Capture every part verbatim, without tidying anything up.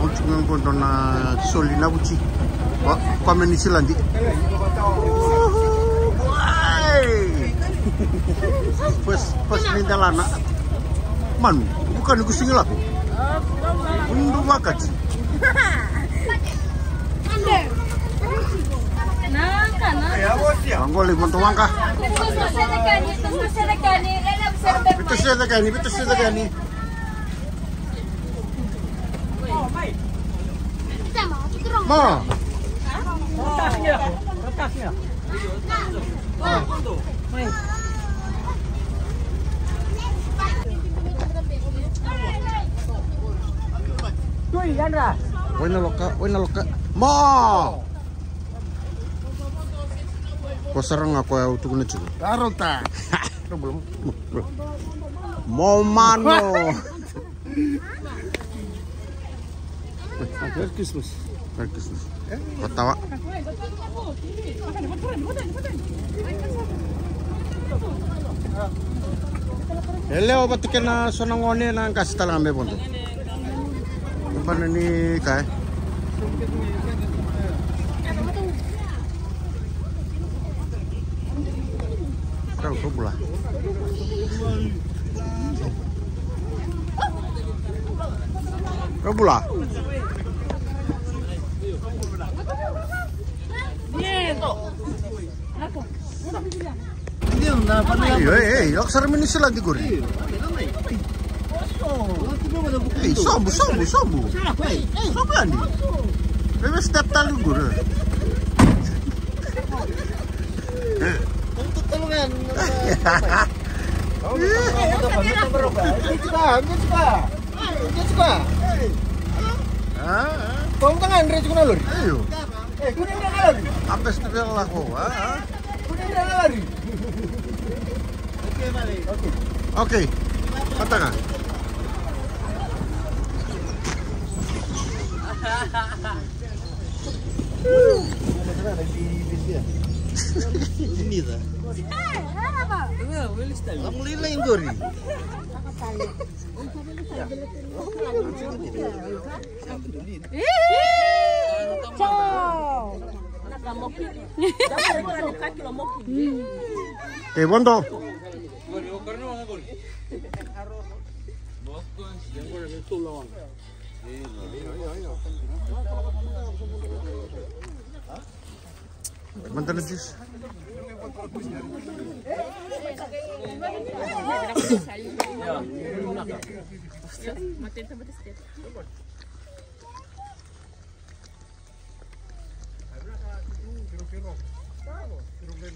Otu ga qo dua na soli na vuci. Wa, kua me ni siladi. Pas, pas ni dalana. Manu, buka ni kusigi lako. Undu vakati. Angole, vodo waqa. Vita sedekani, vita sedekani. Ma. Wai na loka, wai na loka. Ma. Ko sara ga ko au tukuna tiko. Arota. Mo mano. Merry Christmas. Merry Christmas. Ko tawa. E lewa vata kei na so na gone na qase tale ga me vodo. Bana ni kai. Rau, rau bula. Rau bula. Io, e, e, lako sara mai ni siladi qori. Ei, sobu, sobu, sobu. Sobu yani. Veve step tale qori. Io. Ape stivela lako, a? Okay. Pataka. Nida. Vamos lá, lá em Gori. Tau. E vodo. Manda na juice.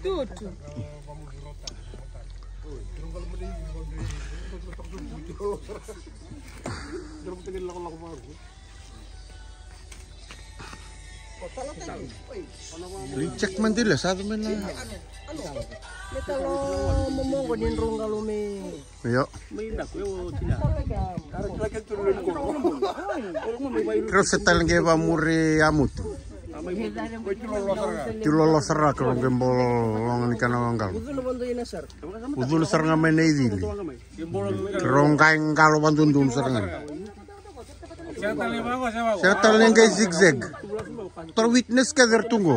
Tutu. Ni check madila sa tu mai na. Me talo momoqo ni drau qalo me. Io. Keirau se tale qai vamuri a mutu. Tilolo sara keirau qai bolo loga ni kana waqalo. Ucuna sara ga mai na icili. Keirau qai qalo vadodonu sara ga. Sega tale ni qai zigzag. Toro witness kece era tu qo.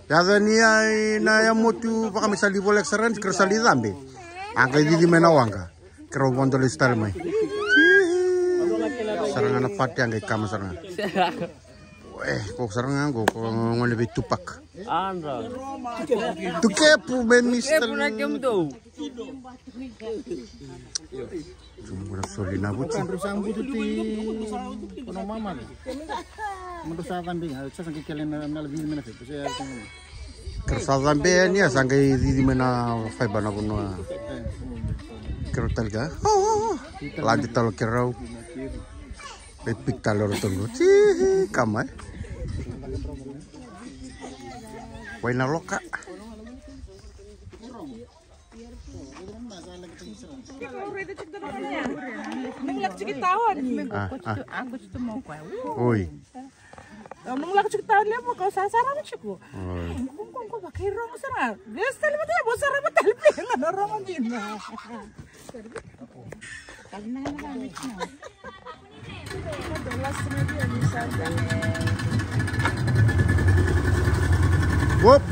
Yaco yani na yamotu vakameisali voleka sara yani, keirau sali cabe. A qai cici mai na waqa. Keirau vodo lesu tale mai. Sara ga na pati a qai kama sara ga. E, ko sara ga qo, ko gone vei Tupac. Tukepu me mister. Kepu na kemudou. Keirau sa bututi kono mama. Keirau sa cabe, sa sa qai kele na mela cici mai na faiba. Keirau sa cabe yani, a sa qai cici mai na faiba na vanua. Keirau tale ga. Ladi tale o keirau. Qai pick tale o ratou qo. Kama e. Wai na loka. Oi. Oi. Whoop.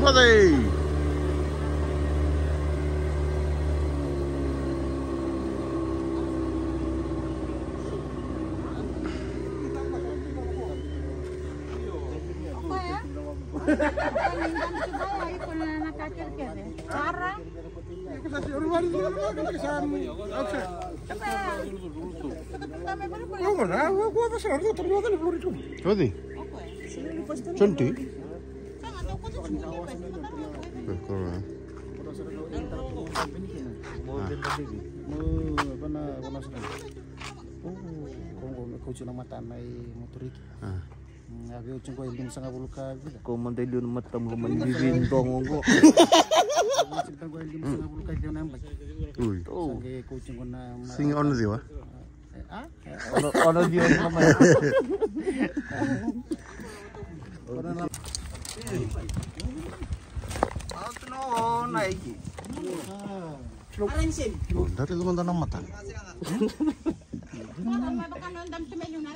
Moce. Oti. Twenty. Koro. Koqo me kauti na matana i motoriki. A vei oti qo e limasagavulu ka vica. Ko mada e liu na matamu loma ni vivi dogo qo. Oti qo e limasagavulu ka vica na yabaki. Ui. Sa qai kauti qo na ma- Sigi ono ciwa. A? Ono, ono ciwa na mai. Out no naiki. O, dari tu mada na mata.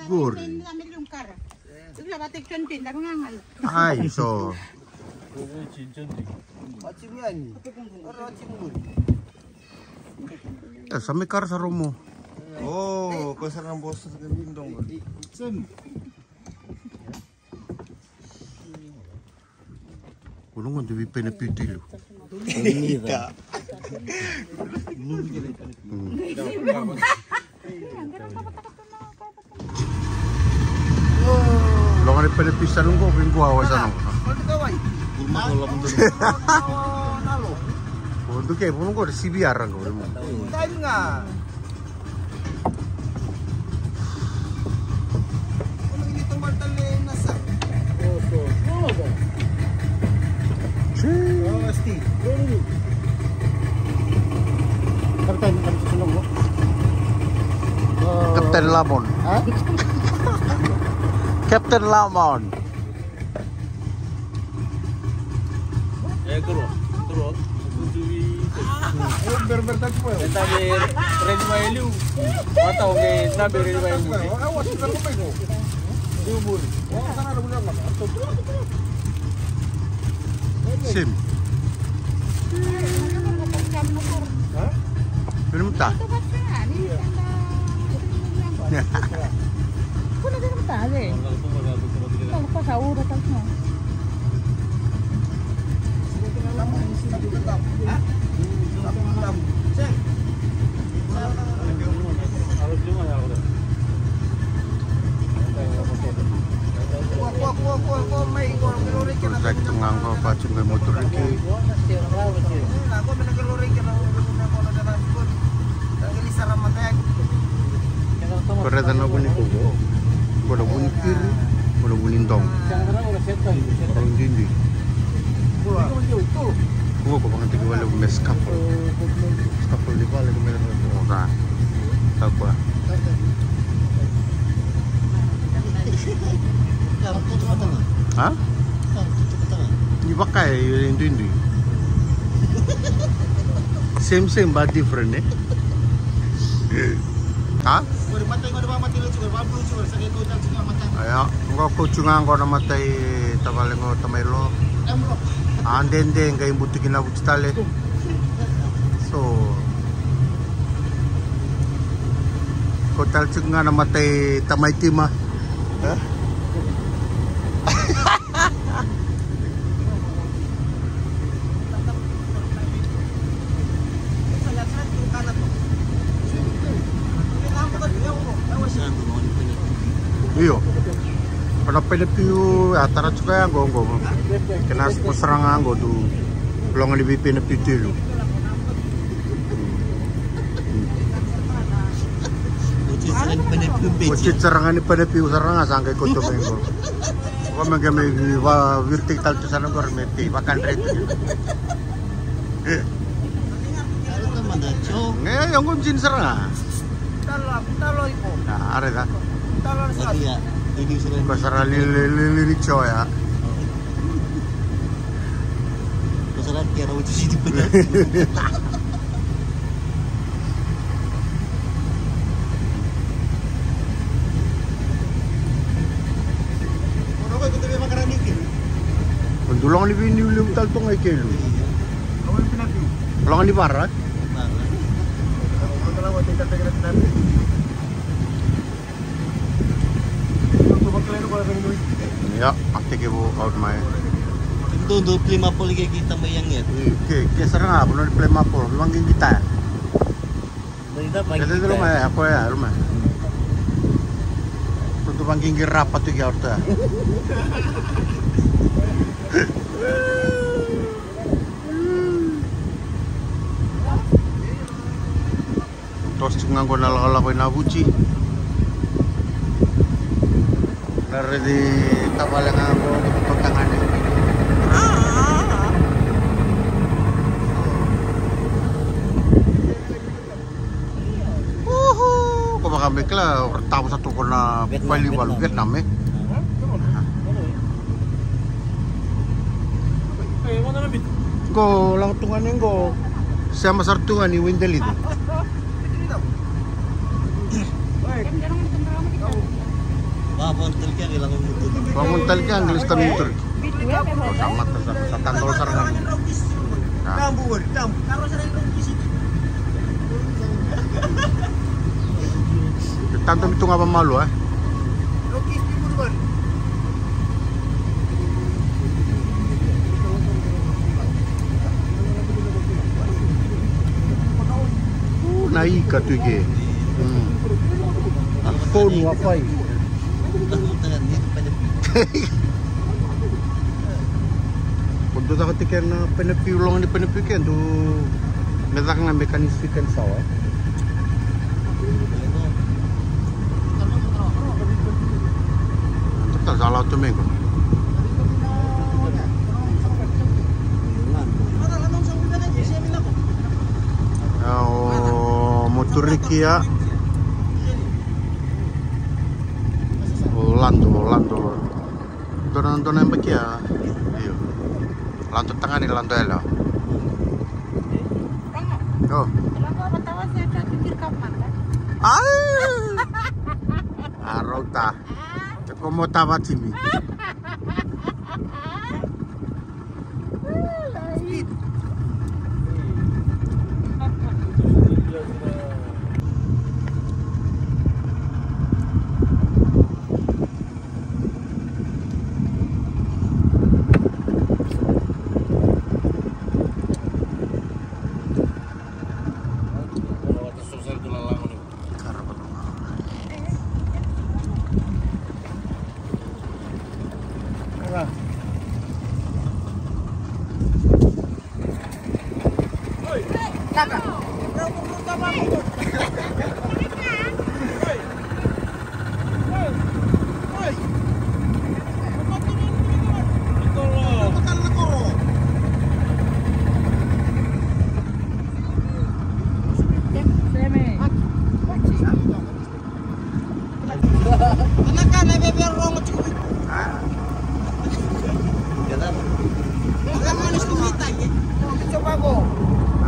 Qori. Ai, so. E, sa mai kara sa romo. O, ko sa na bosa sa ka ni dongo. Ulu qo dau veipenapiti lu. Ita. Loga ni penapiti sa noqo vei qo awa sa noqo. O duke vunu qo de sivi ara qo. Captain, Captain Lamon. Ha? Captain Lamon. E, kuro, kuro. Berber tatu. E tabe ready mai liu. Matau ke tabe ready mai liu. Liu muri. Sim. Ha? Minum ta. Ko caka tu ga qo, vatu qo e motoriki. Ko raica na vuni qo, ko na vuni kiri, ko na vuni dogo. Ko rau duidui. Qo ko vakatekivu levu me scaffold. Scaffold ni vale ko me oka. Kakua. Ha? Ni vaka e duidui. Same, same, but different, e? Ha? Aya, qo kauti ga qo na matai tavale qo tamai lo. A dede qai butu kina vutu tale. So, ko tale tiko ga na matai tamai tima. E? Io. Ko na penepiu a tara tiko ya qo qo. Kena siko sara ga qo tu. Loga ni veipenepiu tu. Oti sara ga ni penepiu sara ga sa qai koto mai qo. Ko me qai me va virtei tale tu sara qori me tei vakadreti. E, e, qo jini sara ga. A, are da. Ko sara li, li, li, li, ni tio ya. Ko sara kera uti siti pena. Dou loga ni veiniu levu tale toga i kelu. Loga ni vara. Ia, a tekivu out mai. Dou, dou play mapoli ke kita mai yang ya. Ke, ke sara ga, vanua ni play mapoli, vagi kita. Dari dapat kita. Luma ya, ko ya, luma. Tutu vagi rapa tu ya orta. Tosi tiko ga qo na lakolako i Navuci. Na raici tavale ga qo, qo tagane. Uhu, ko vaka me kila, o tavo sa toko na Vietnam, pali valu Vietnam. Vietnam, e? Qo lako tu ga ni qo, sema sara tu ga ni Windelido. Vavon tale kea qai lako mutu. Vavon tale kea qai lako mutu. Sa mata sa, sa tadolo sara ga ni. Tadolo tu ga vamalu, e. Na ika tu i ke. Mm. A fonu a fai. Ko dou caka tiko na penepiu, loga ni penepiu ke dou me caka ga me ka ni sweet and sour. Sa lau tu mai qo. O moturiki ya. O lado, o lado. Dua na, dua na yabaki ya. Io. Lado tagane, lado yalewa. Io. Ai! A rauta. Te ko mo tava timi.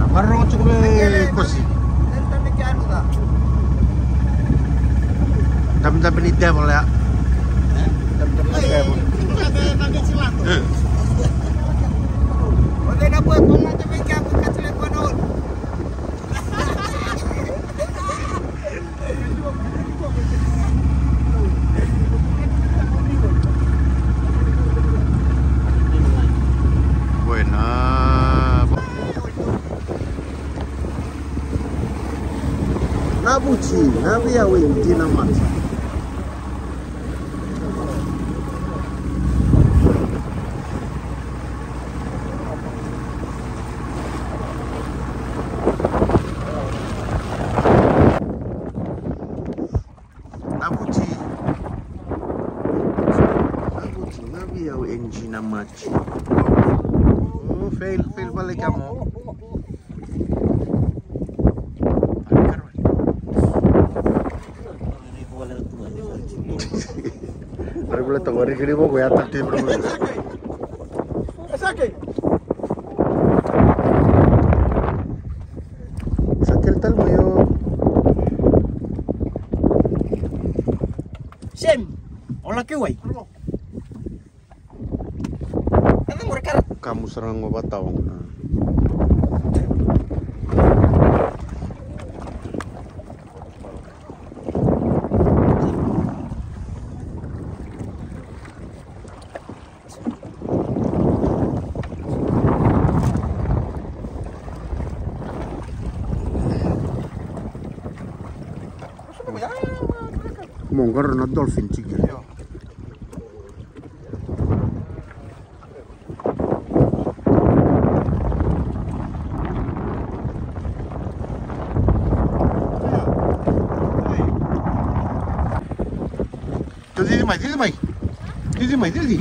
Maroroi tiko mai kosi. Dabedabe ni devil ya. Dabedabe ni devil. Buena. Navuci, na via win dina mata. Navuci. Navuci, na Gina Machi. Oh, fail, fail bale kamo. Ari bale toko, ari kiri boko ya tatu bro. Esake. Sakir tal mayo. Sem, ola ke wai. Kamu sara ga qo vatawa ga. Mo qara na dolphin tiko. Tau cici mai, cici mai. Cici mai, cici.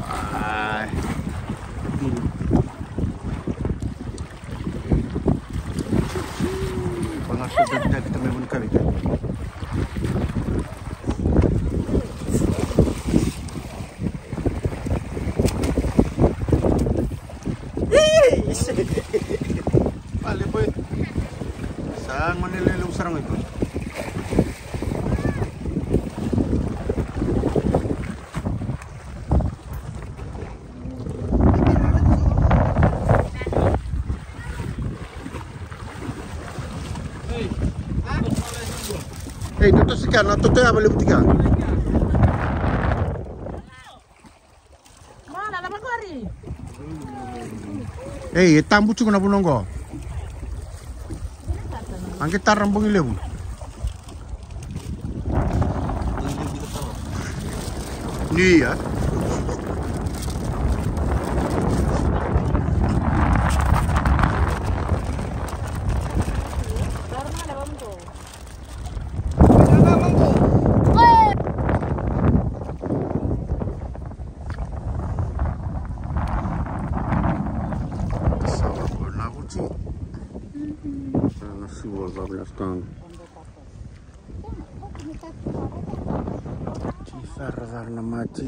Ai. Banga sa daki daki tamai vuni kavita. Vale boy. Sa gone leleu sara ga i koya. Ei, toto sika na toto ya vale butika. Ei, e tabu tiko na vanua qo. Aqe tara na bogi levu. Ni ia. Sa ora ko na vuti. Na siwa ga na stang. Ti fara fara na mati.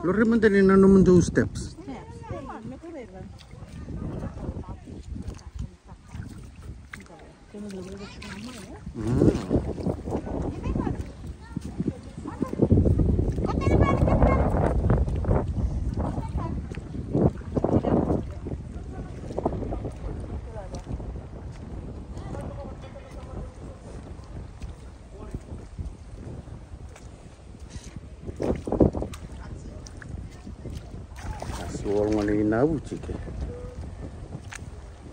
Lori mada ni na nomudou steps. Mm. Sa wale ga na inavu tiko.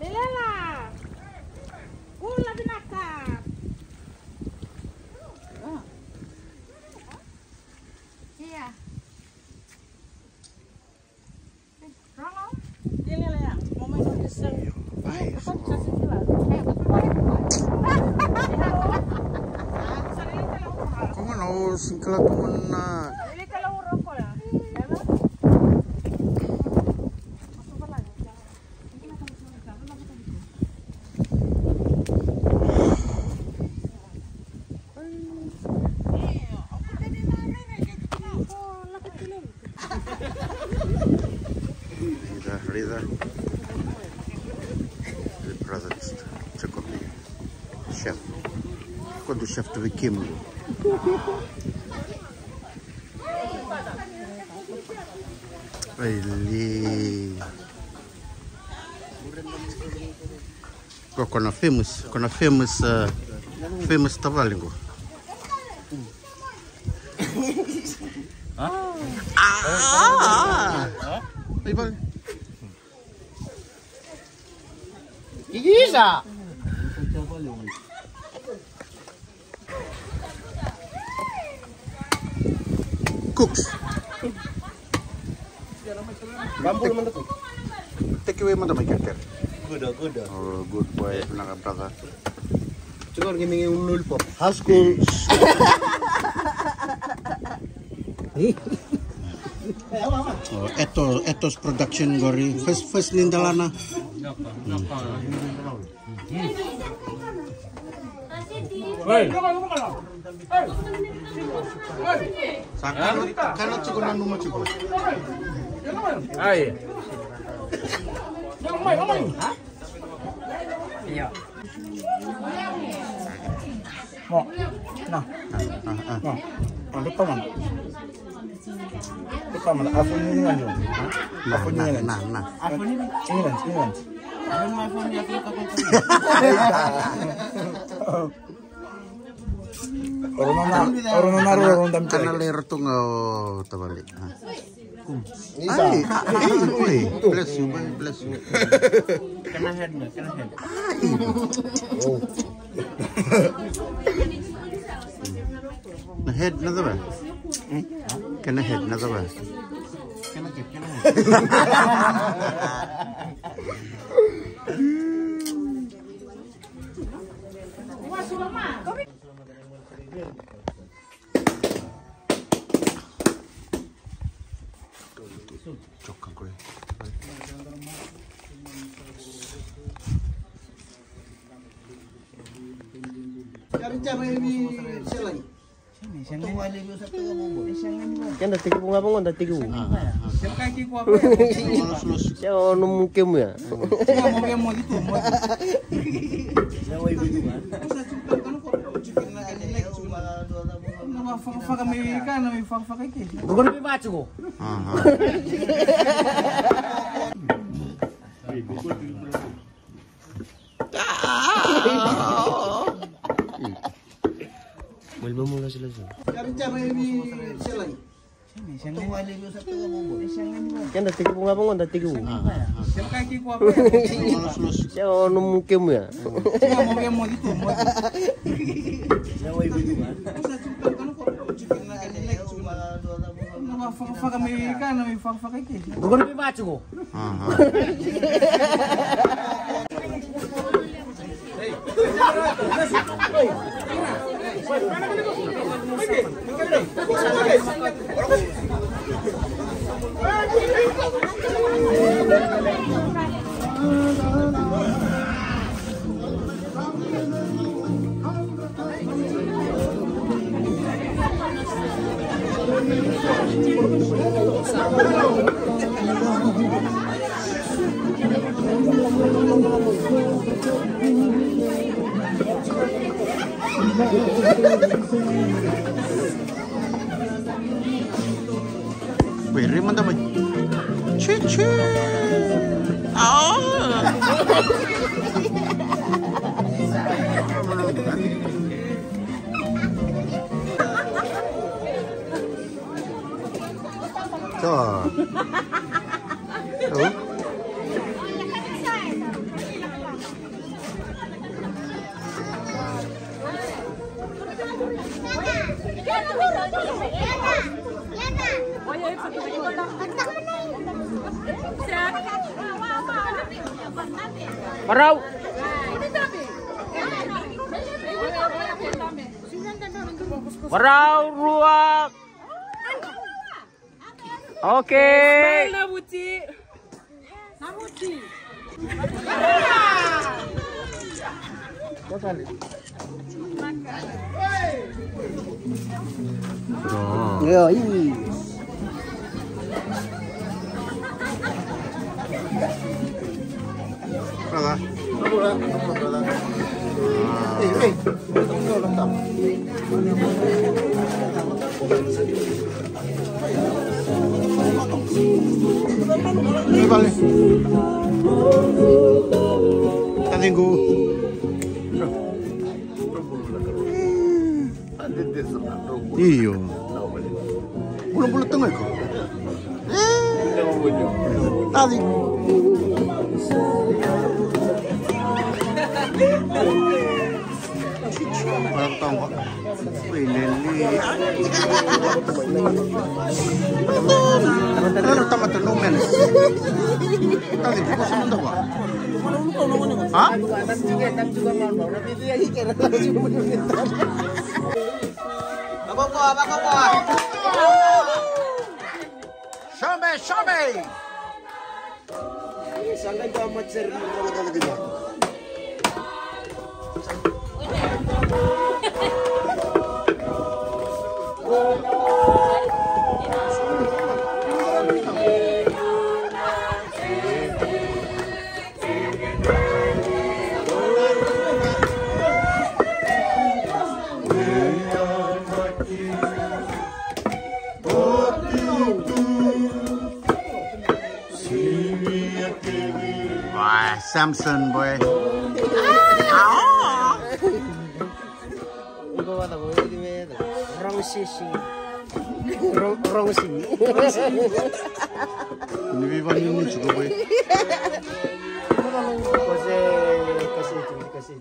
Lelela. Kula vinaka. Ia. Ko ga na o singkala tu na. Raica, raica. The brother Jacob, chef. Ko du chef tu vei kemu. Ai li. Ko, ko na famous, ko na famous, uh, famous tavale qo. Ah! Ai, vale. Isa! Cooks. Take away mada mai kerekere. Good, oh, good, oh. Oh, good boy, vinaka brother. Tiko ni menge un lollipop. High school. Oh, Eto, Etos Production qori. First, first ni dalana. Sa kana, kana tiko nanuma tiko. Ai. Mo. Na. Na. Na. Ando toma. Toma, afu ni ngani. Na, afu ni na, ngani. Na, na. Afu ni England, England. Afu ni, afu ni, afu ni. Orona na, orona na, orona na. Kana lero tu ga o tavale. Ai, ai, oi. Bless you, bless you. Kana head na, kana head. Ai. Na head na cava? Kana head na cava? Kana head, kana head. Keda tekivu ga vaqo, da tekivu. Se o nomu kemu ya. We're gonna be magical. Malibu mulu sila sila. Keda tekivu ga vaqo, da tekivu. Se o nomu kemu ya. We're gonna be magical. Wait, rima da mai. Chichi. Ah. So. Hello. Varau. Varau rua. Okay. Smile, Navuti. Navuti. Yo, ini. Brother. Brother. Hey, hey. Hey, vale. Talingu. Io. Bulabula tu ga iko. Tadi. Para toga. Wei lele. Lele tamata no mene. Tadi ko sa manda wa. Ha? Sobe, sobe. Boy, Samson, boy. Wrong sisi. Wrong, wrong sisi. Ni viva ni ni chuko, boy. Kose, kose, kose.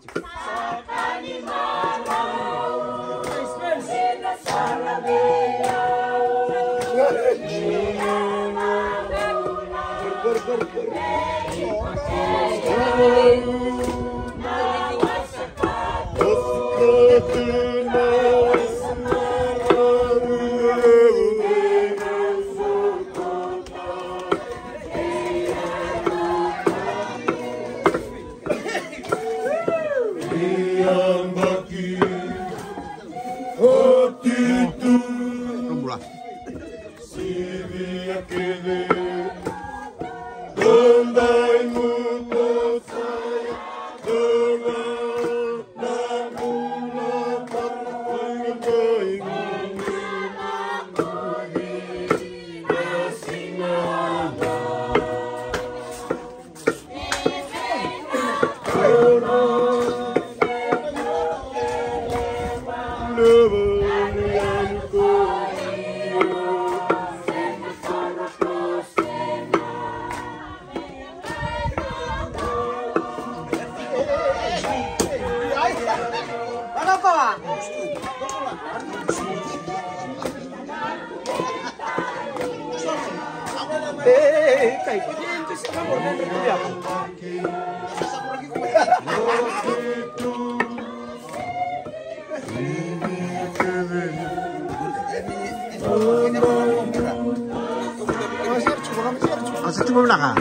Asa tu vinaka.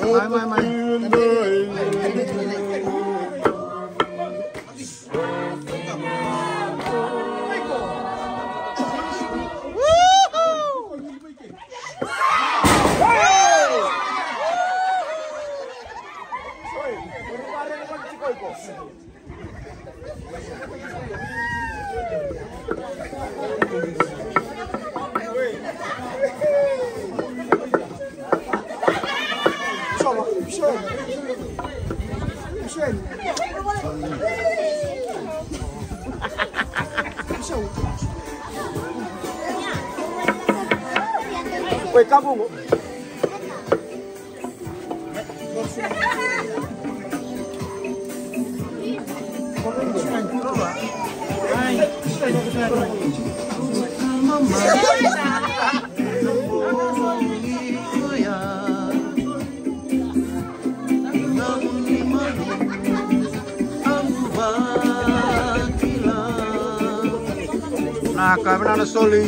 Mai, mai, mai. Oi, kavugo. Na ka vinaka na soli.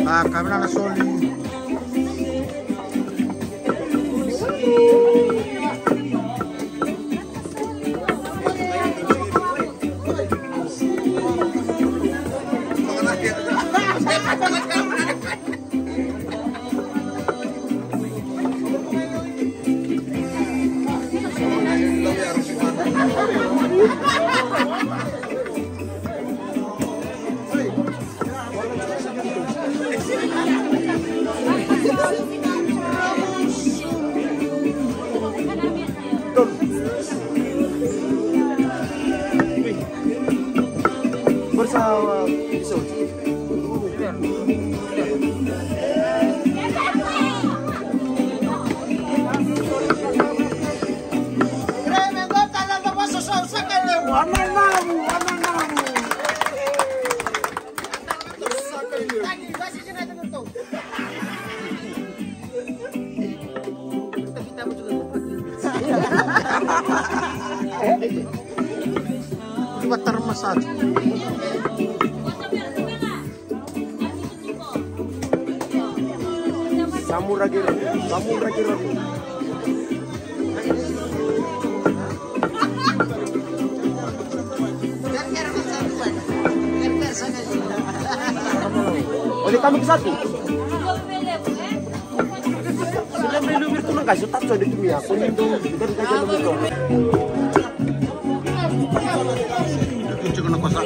A, ka vinaka na soli. Riba tara masatu. Samura kira, samura kira. Odi kami ke satu. Sila mai lu virtu na kasi, tak so di tumia. Kuni do dari kaja na muto. Itu cuma na kosa.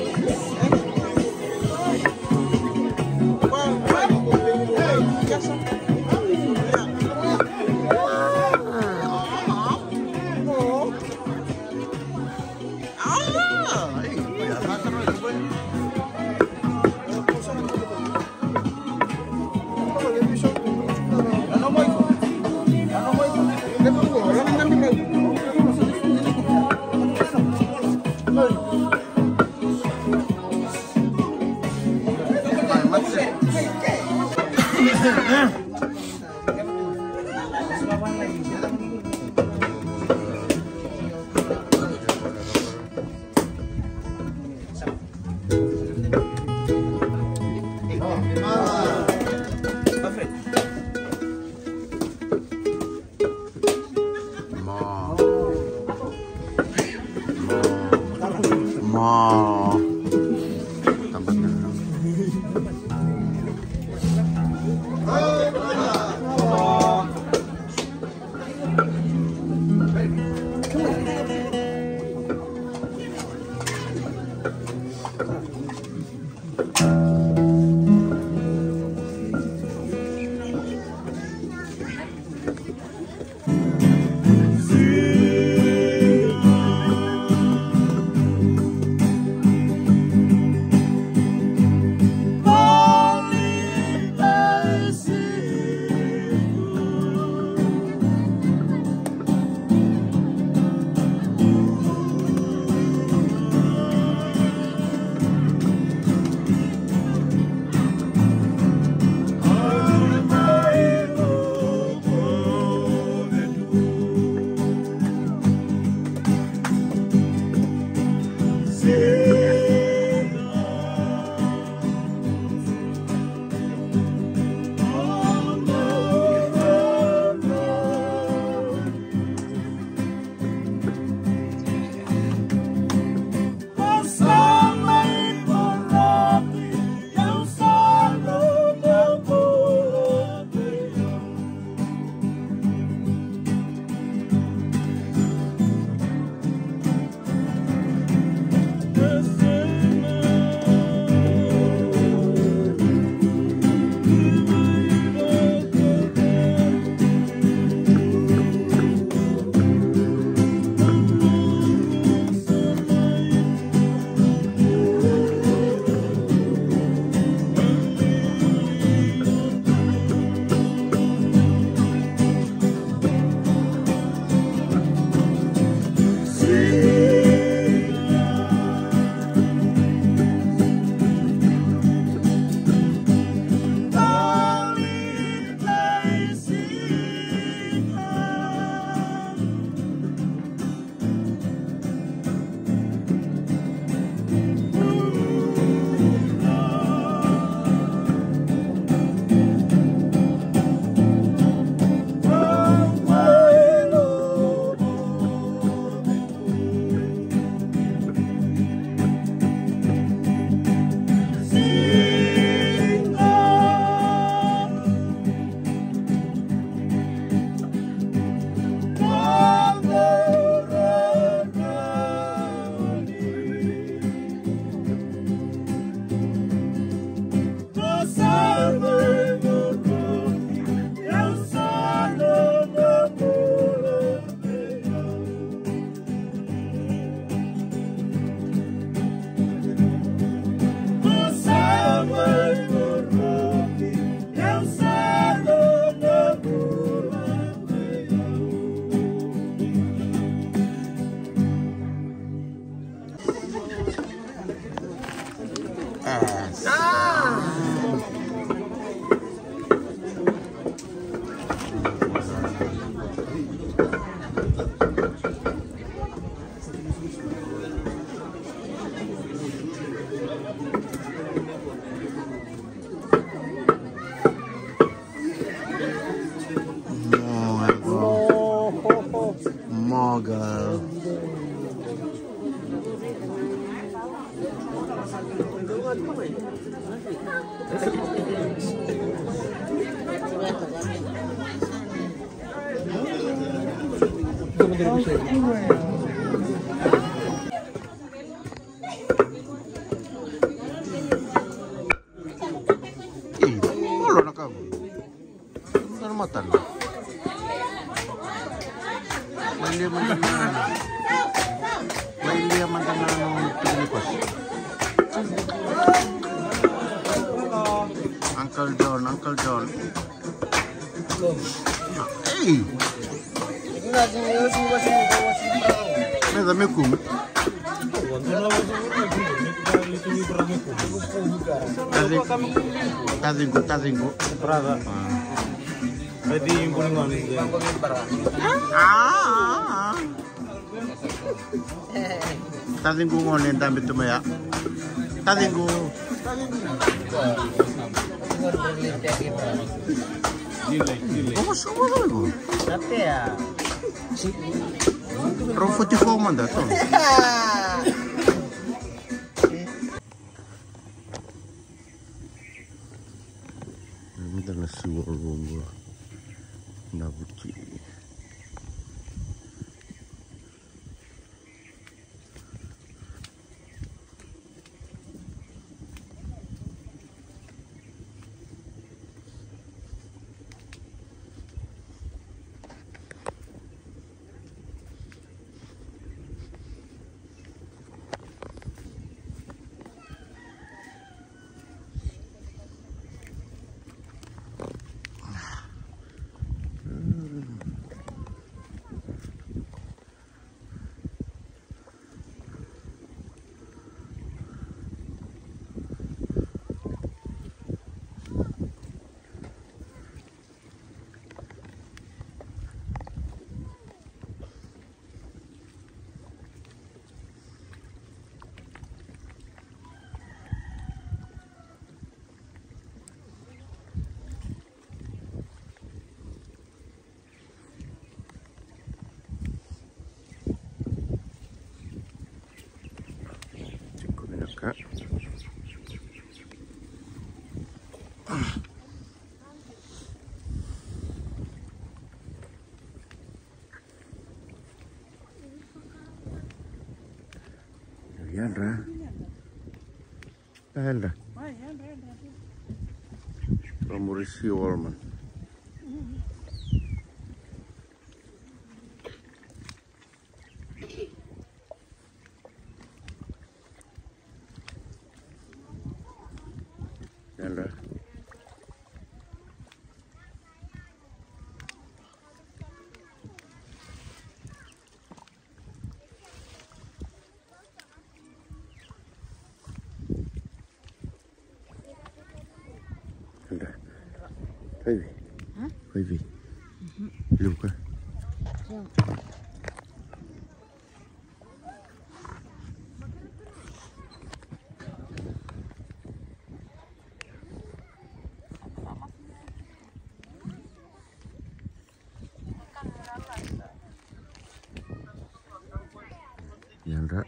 Yes. Moga. Ei, olo na kavu. Sa na matana. Mai lia mada na. Mai lia mada na. Uncle John, Uncle John. Ei. Meda me kumu. Taciqu, taciqu. Brother. Taciqu gone dabe tu mai ya. Taciqu. Omo somo dole ko. Rau forty-four mada to. Mada na siwa logo na vuki. Tiko vinaka. Yadra. Yadra. Vamuri si Walman. Yadra. Anda. Faivi. Hah? Faivi. Mhm. Levu ka. Levu. Yadra.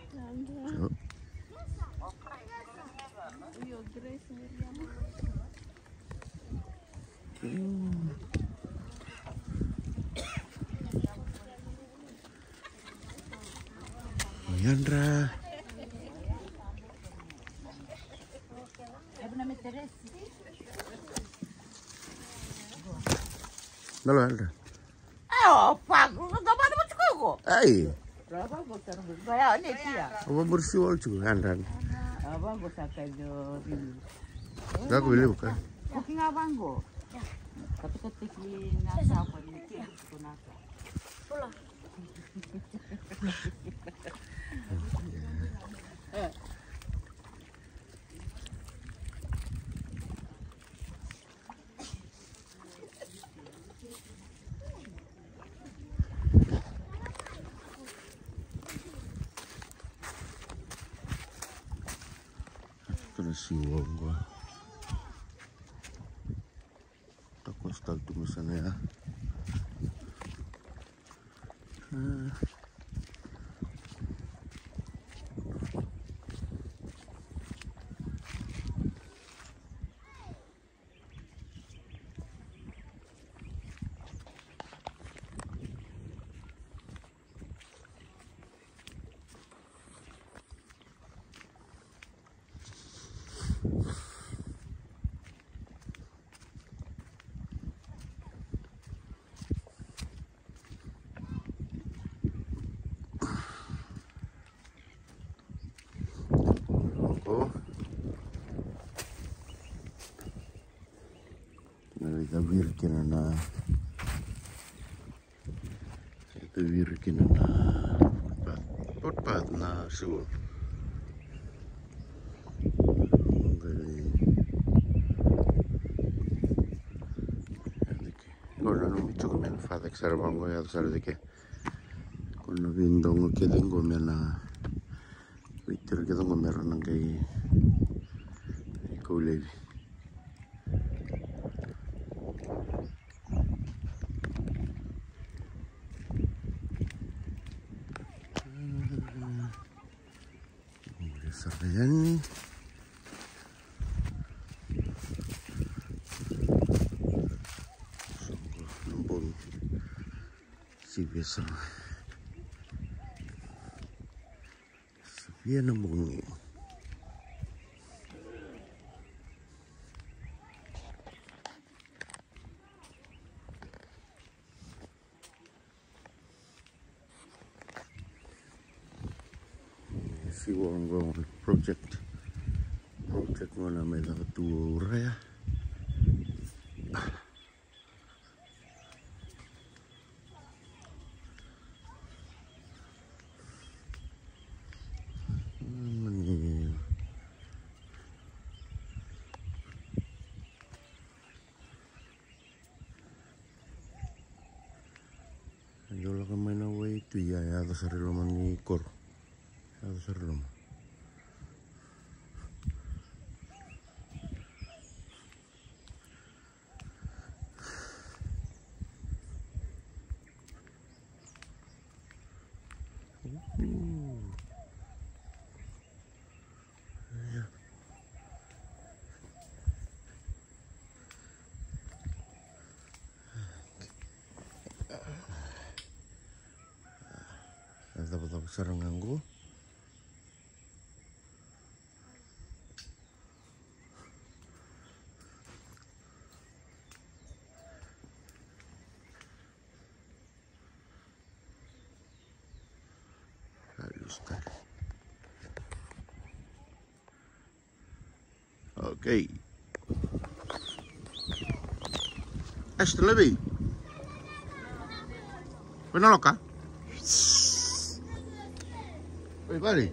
Yadra. Yadra. Dalo, yadra. Ai. Au vamuri si Walman tiko, yadra. Dako vei levu ka. Siwa qo. Takoso tale tu mai sana ya. A. Na lai caviri kina na, lai caviri kina na footpath, footpath na siwa. Qo na nomu tiko me na fa cake sara vaqo, yaco sara cake. Ko na veidogo kece qo me na veitira kece qo me ra na qai kau laivi. Sara yani. Soqo na bogi. Sivia sara. Sivia na bogi. Siwa qo na project. Project qo na mai caka tu o Uraya. Io, lako mai na wai tu, ia, yaco sara i loma ni koro. Yaco sara i loma. E cavacava sara ga qo. Okay. Ashton, levi. Wena loka. Oi, vale.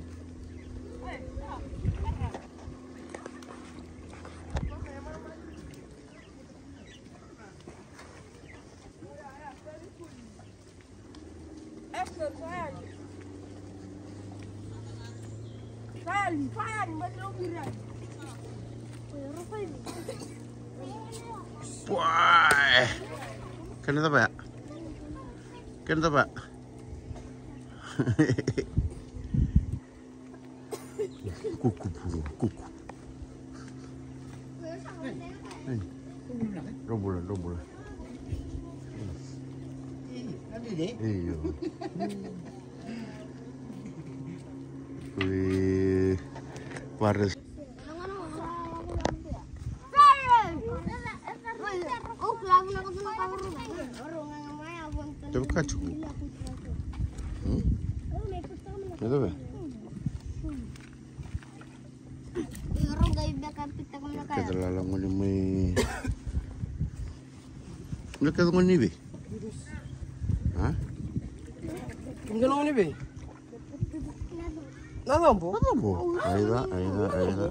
Wai. Kena cava ya? Kena cava ya? Kuku, puro, kuku. Ei. Drau bula, drau bula. Io. Ui, vares. Teve kati ku. Hmm? Teve. Keda lala goni mai. Ina keda goni vei? Ha? Ina goni vei? Na cobo? Na cobo. Aica, aica, aica.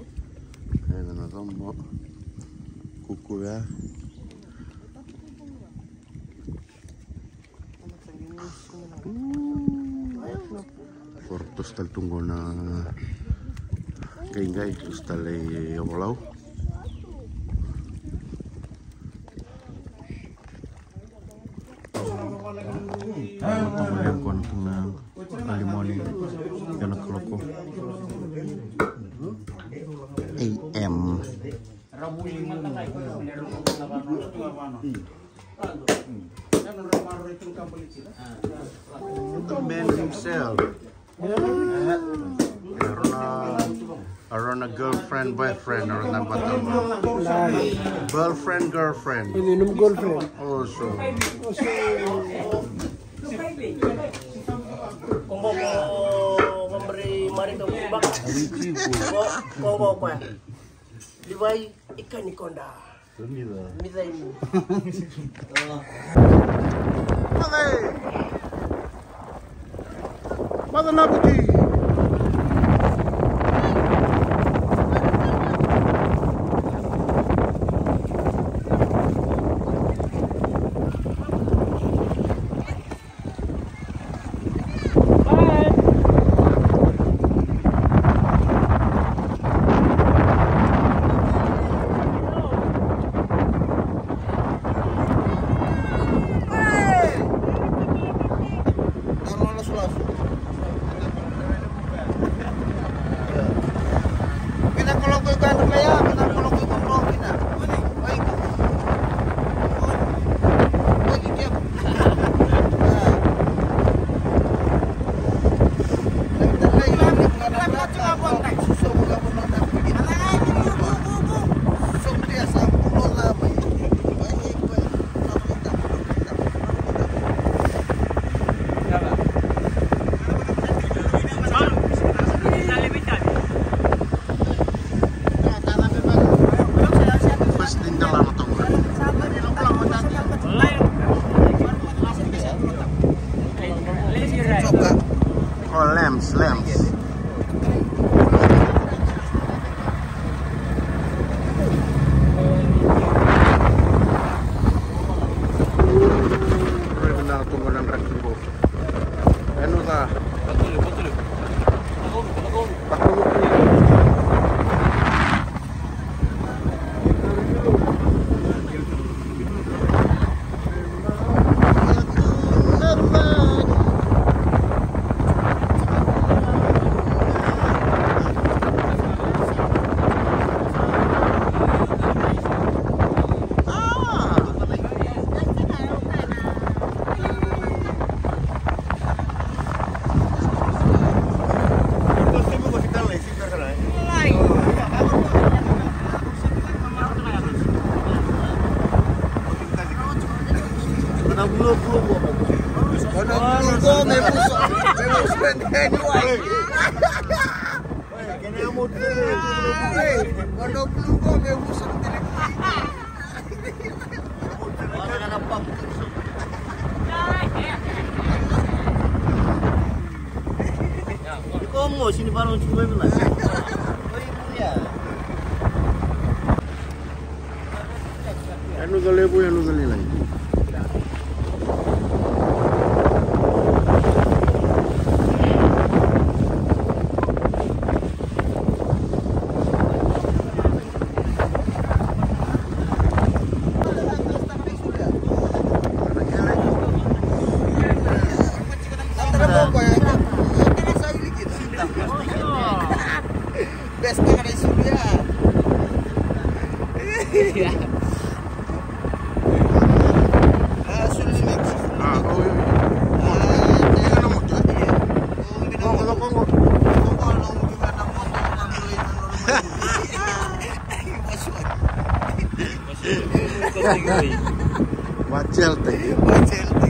Aica na cobo. Kuku ya. Koro toso tale tu qo na Qai qai, usu tale i Ovalau. Tovolea qo na tuna early morning, ena kaloko A M. The man himself. Era na, era na girlfriend, boyfriend, era na bata. Girlfriend, girlfriend. Ini num girlfriend. Oh, so. Kongo ko mamri mari ko bak. Kongo ko. Livai ikani konda. Mother! Mother Nabuti! Oh, lambs, lambs. Raica na toka na draki qo. Enu ca. Yanuca levu, yanuca lailai. Best ka na isulu ya. Ah, sulu ni mix. Ah, oh, iya. Ah, iya. Iya. Kongo, kongo. Kongo, kongo, kongo. Wachelte. Wachelte.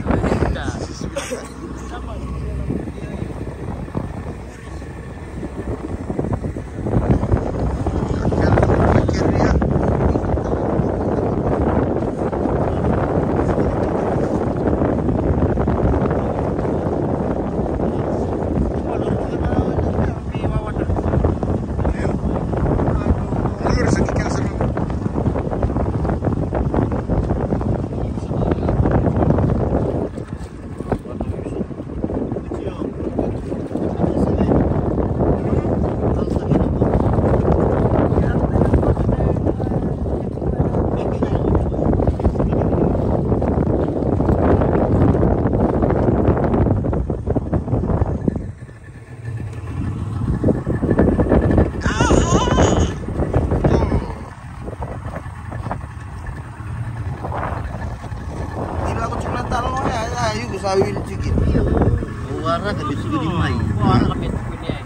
Raka me tukuni mai. Raka me tukuni mai.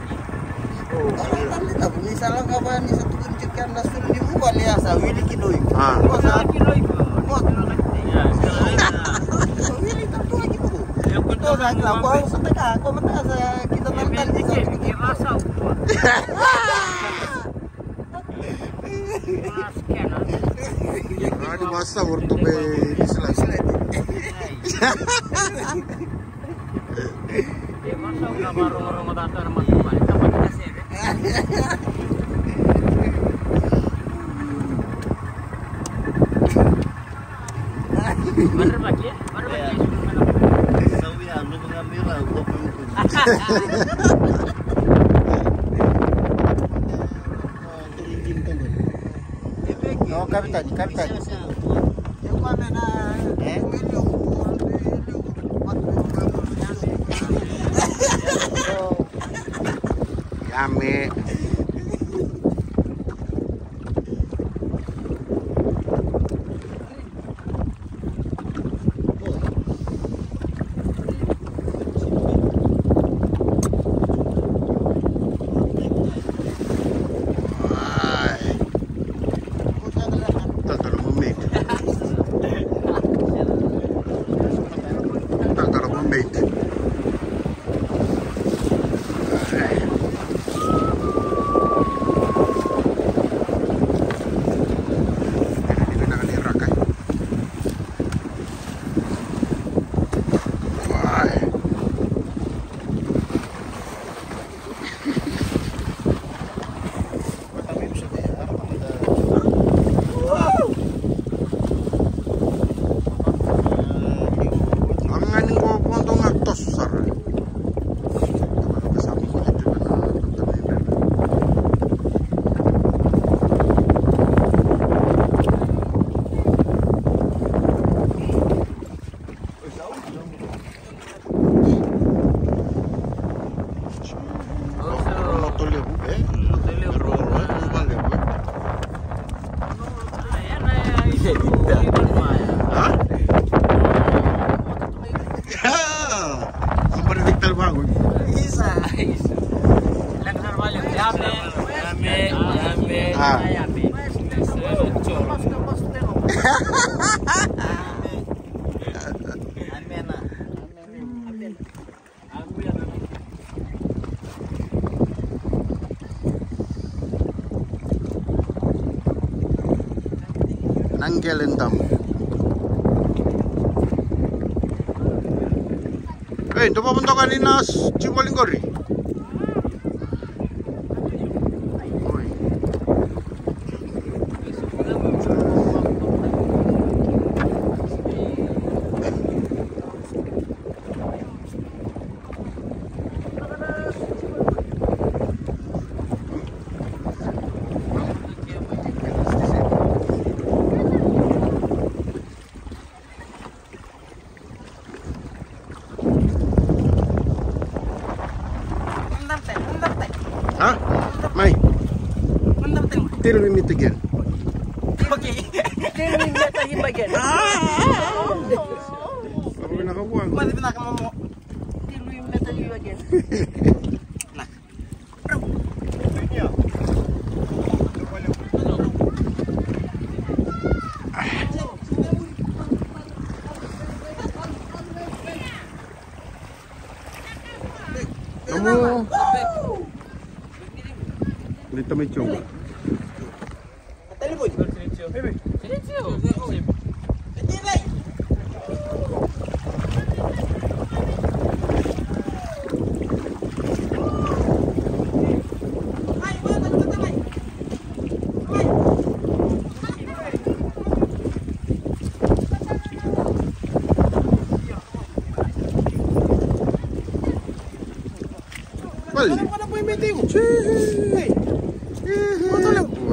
Ni sa lako vaka ni sa tukuni tiko kina na sulu ni vuvale ya sa wili ki noi. A. Ko sa ki noi. Ko wili ka tu ki tu. Ko sa kila ko sa taka ko mata sa kita na tani sa. Ani masa wortu be isla. No, kapitani, kapitani. Eh? Yame. Ai. Tata lo mo mate. Tata lo mo mate. Ai. Lagani qo vodo ga toso sara. Rogoto levu, e? Rogoto levu. Rogoto levu, e? Ha? Ia! Sa bale ni tale vaqo. Isa, isa. Yame, yame, yame. A. Yame. Yame na. Na qele damu. Ei, dou vakadokani na s-, jivoli qori. Oi. Ha? Mai. Till we meet again. Okay. Till we meet again. Ah! Vinaka vua. Mani vinaka momo. Till we meet you again. Kamu. Ni tamai coba.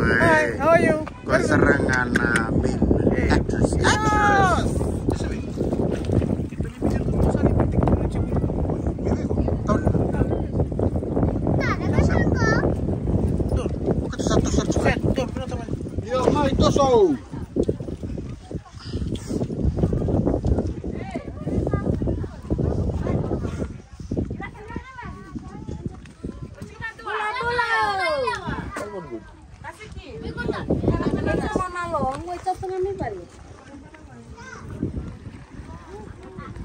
Hi, how are you? Ko sara ga na main actress. Actress. Yo, mai, toso.